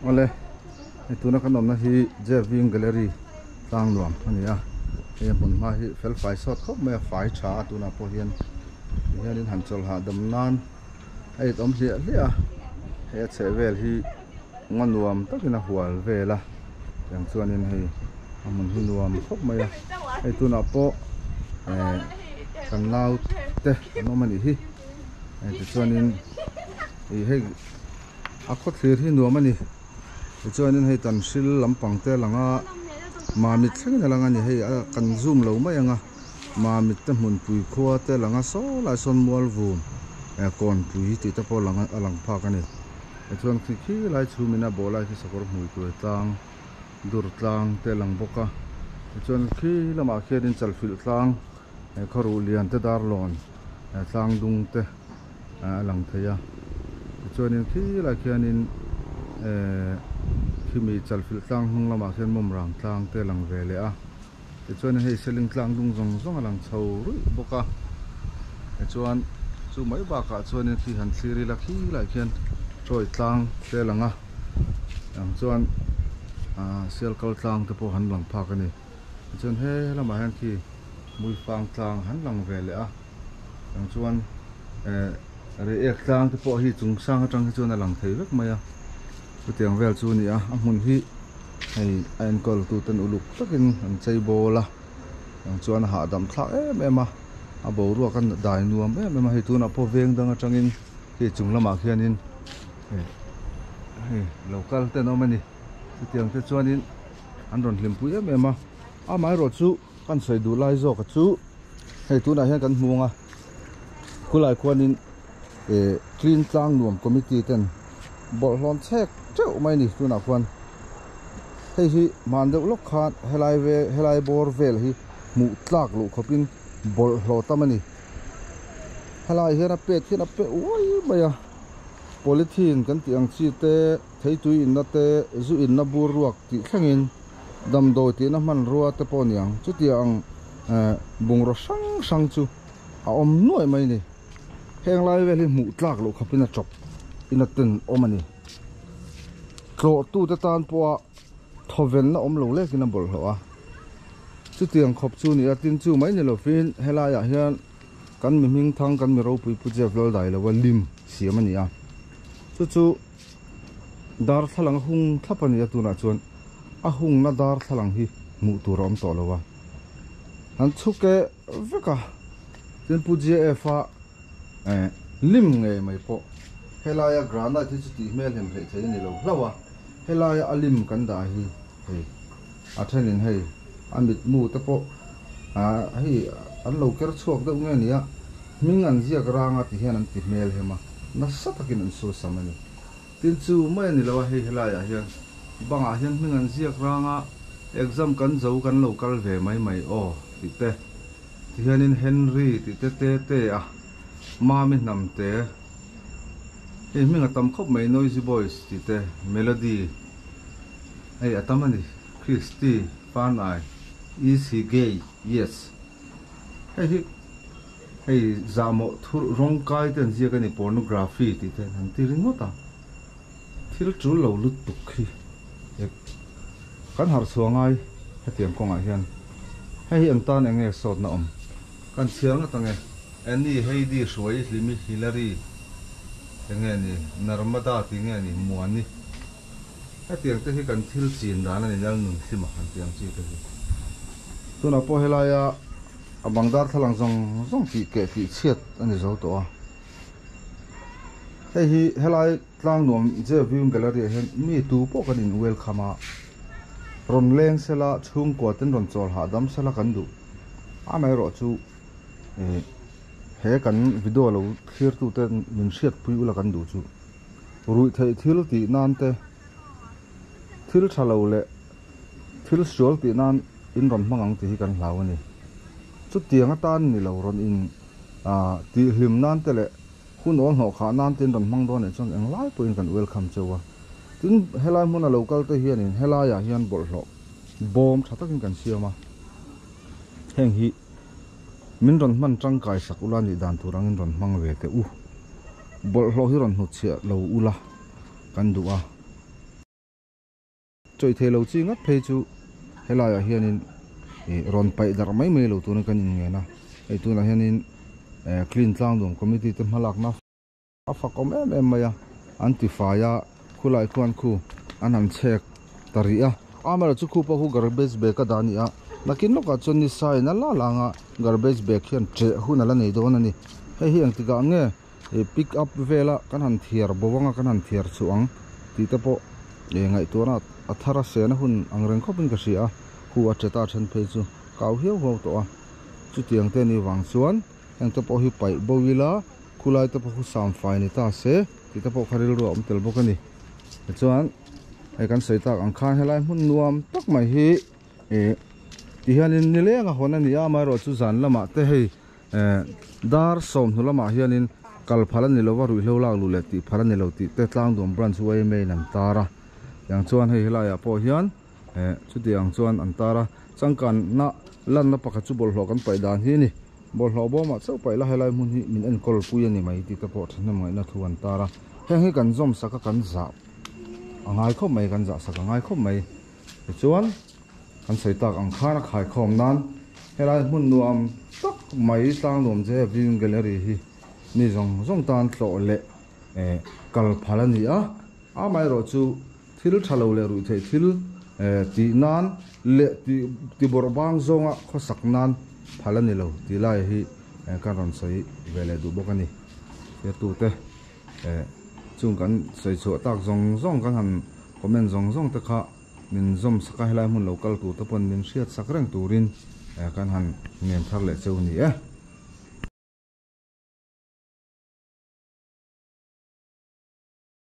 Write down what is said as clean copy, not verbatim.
Awle hei tuna kan awmna hi Jeving Gallery tlang nuam a ni a hei a hmun hma hi fel fai sawt khawp mai a fai tha a tunah pawh hian ti hianin han chawlh hahdam nan a it awm hliah hliah a hei a chheh vel hi ngaw nuam takin a hual vel a tiang chuanin hei a hmun hi nuam khawp mai a hei tunah pawh eh kan naute an awm a nih hi hei tichuanin ih hei a khawthlir hi nuam a ni tichuanin hei tan hril lampang te a lang a mamit thlengin a lang a ni hei a kan zoom lo mai ang a mamit te hmunpui khua te a lang a saw lai sawn mual vum eh kawnpui tih te pawh a lang a lang phak a ni tichuan khi khi lai chhumina bawh lai khi sakawr hmui tuai tlang dur tlang te a lang bawk a tichuan khi lamah khianin chalfilh tlang eh khawruh lian te darlawn eh tlang dung te a lang thei a tichuanin khilai khianin ehh khimi chalfilh tlang hnung lamah khian mawmrang tlang te a lang ve leh a tichuanin hei seling tlang dung zawng zawng a lang chho ruih bawk a tichuan chu mai bakah chuanin khi han thlir ila khilai khian chawi tlang te a lang a ang chuan ahh sial kal tlang te pawh han lang phak a ni tichuan he lamah hian khi hmuifang tlang han lang ve leh a. Ang chuan eh reiek tlang te pawh hi chung sang atang hi chuan a lang thei vek mai a chutiang vel chu a ni a a hmun hi hei a enkawl tu ten uluk takin an chei bawl a ang chuan a hahdam thlak em em a a boruak a dai nuam em em a hei tunah pawh veng dang atangin hei chung lamah khianin hei hei lo kal te an awm a ni chutiang te chuanin an rawn hlimpui em em a amaherawhchu kan sawi duh lai zawk a chu hei tunah hian kan hmu ang a khulai khuanin eh clean tlang nuam committee ten bawlhhlawm chhek teuh mai a ni tunah khuan hei hi hman deuh lawk khan helai ve helai bawr vel hi hmuh tlak loh khawpin bawlhhlawh tam a ni helai hian a pet hian a pe uai mai a polythene kan tih ang chi te theitui inna te zu inna bur ruak tih thlengin damdawi tihna hmanrua te pawh a ni ang. Chutiang ang bungraw hrang hrang chu a awm nuaih mai a ni. Heng lai vel hi hmuh tlak loh khawpin a chawp in a ten awm a ni. Tlawhtute tan pawha thawvenna awm lo lekin a bawlhhlawh a. Chutiang khawp chu a ni a, tin chu mai ni lovin helaiah hian kan mi hming thang kan mi ropui Pu Jeff Laldailova lim siam a ni a. Chu chu. Darthlalang a hung thlap a ni a tunah chuan a hungna darthlalang hi hmuh tur a awm tawh lo a an chhuk e vek a tin Pu JF a eh lim ngei mai pawh helaia granite hi chu tih hmel hem hleih thei a ni lo hlauh a helaia a lim kan dah hi hei a thenin hei a mitmu te pawh ah hei an lo ker chhuak deuh nge ni a hming an ziak rang a ti hian an ti hmel hem a nasa takin an sawi sam a ni. Tin chu mai a ni lo a hei helaiah hian bangah hian hming an ziak rang a exam kan zo kan lo kal ve mai mai aw tih te ti hianin Henry tih te te te a Mami hnam te hei hming a tam khawp mai Noisy Boys tih te Melody hei a tam a ni Christy Fanai is he gay yes hei hi Hei zahmawh thur rawng kai te an ziak a ni pornography tih te an ti ringawt a, thil tul lo lutuk hi kan harh chhuah ngai hetiang kawngah hian hei hi an tan eng nge sawtna awm kan chhiar ngat ang e. Annie, Heidi, Hruai, Hlimi, Hillary eng nge ni Narmada tih nge ni Muani hetiang te hi kan thil chin dan a ni Lalnun Hlima han tih ang chi te hi tunah pawh helaia A bang darthlalang zawng zawng tih keh tih chhiat a ni zo tawh a. Hei hi helai tlang nuam J Viewing Gallery ah hian mi tu pawh kan in welcome a. Rawn leng sela chhungkua ten rawn chawl hahdam sela kan duh. Amaherawhchu ih he kan video lo thlir tu ten min hriatpui ula kan duh chu ruih theih thil tih nan te thil tha lo leh Thil sual tih nan in rawn hmang ang tih hi kan hlau a ni. Chutiang atan ni lo rawn in tih hlim nan te leh hun awl hnawh khah nan te in rawn hmang dawn eh chuan englai pawhin kan welcome cheu a. Tin, helai hmuna lo kal te hianin helaiah hian bawlhhlawh bawm tha takin kan siam a. Heng hi min rawn hman tangkai sak ula nih dan tur angin rawn hmang ve teh u. Bawlhhlawh hi rawn hnutchhiah lo ula kan duh a. Tawih thei lo chi ngat phei chu helaiah hianin ih rawn paih darh mai mai lo turin kan inngen a, hei tunah hianin eh clean tlangdawm committee te hmalakna a fakawm em em mai a, an ti fai a khulai khuan khu an han chhek ta rih a, amaherawhchu chu khu pawh khu garbage bag a dah a ni a, nakin lawkah chuan ni sa in a la lang a garbage bag hian ṭeh hun a la nei dawn a ni, hei hi engtikah nge ih pick up vela kan han thiar bo anga kan han thiar chhuah ang tih te pawh ih ngaihtuahna a thar a sehna hun ang reng khawpin ka hria a, khu a ṭe ta then phei chu kau hiau huau tawh a, chutiang te ni vang chuan heng te pawh hi paih bo ila khulai te pawh khu sam fai ni ta se tih te pawh kha rilru a awm tel bawk a ni tichuan hei kan sawi tak ang khan helai hmun nuam tak mai hi ih tihianin nileng a hawn a ni a amaherawhchu zan lamah te hei. Eh dar sawmhnu lamah hianin kal phal a ni lova ruihhlo lak luh leh tih phal a ni lo tih te tlangduam branch yma in an tar a tiang chuan hei helaiah pawh hian eh chutiang chuan an tar a changkanna lanna pakhat chu bawlhhlawh kan paih dan hi a ni bawlhhlawh bawmah chauh paih la helai hmun hi min enkawl pui a ni mai tih te pawh thahnem ngaihna thu an tar a heng hi kan zawm sak a kan zah a ngai khawp mai kan zah sak a ngai khawp mai tichuan. Kan sawi tak ang khan a khaikhawm nan helai hmun nuam tak mai Tlangnuam Jaya Viewing Gallery hi mi zawng zawng tan tlawh leh eh kal phal a ni a, amaherawh chu thil tha lo leh ruih theih thil eh tih nan leh tih ti bawrh bang zawnga khawsak nan phal a ni lo tih lai hi eh kan rawn sawi ve leh duh bawk a ni. Thirtute eh chung kan sawi chhuah tak zawng zawng kan han comment zawng zawng te kha. Min zawm sak a, helai hmun lo kal tur te pawn min hriat sak reng turin kan han ngen thar leh cheu ni e.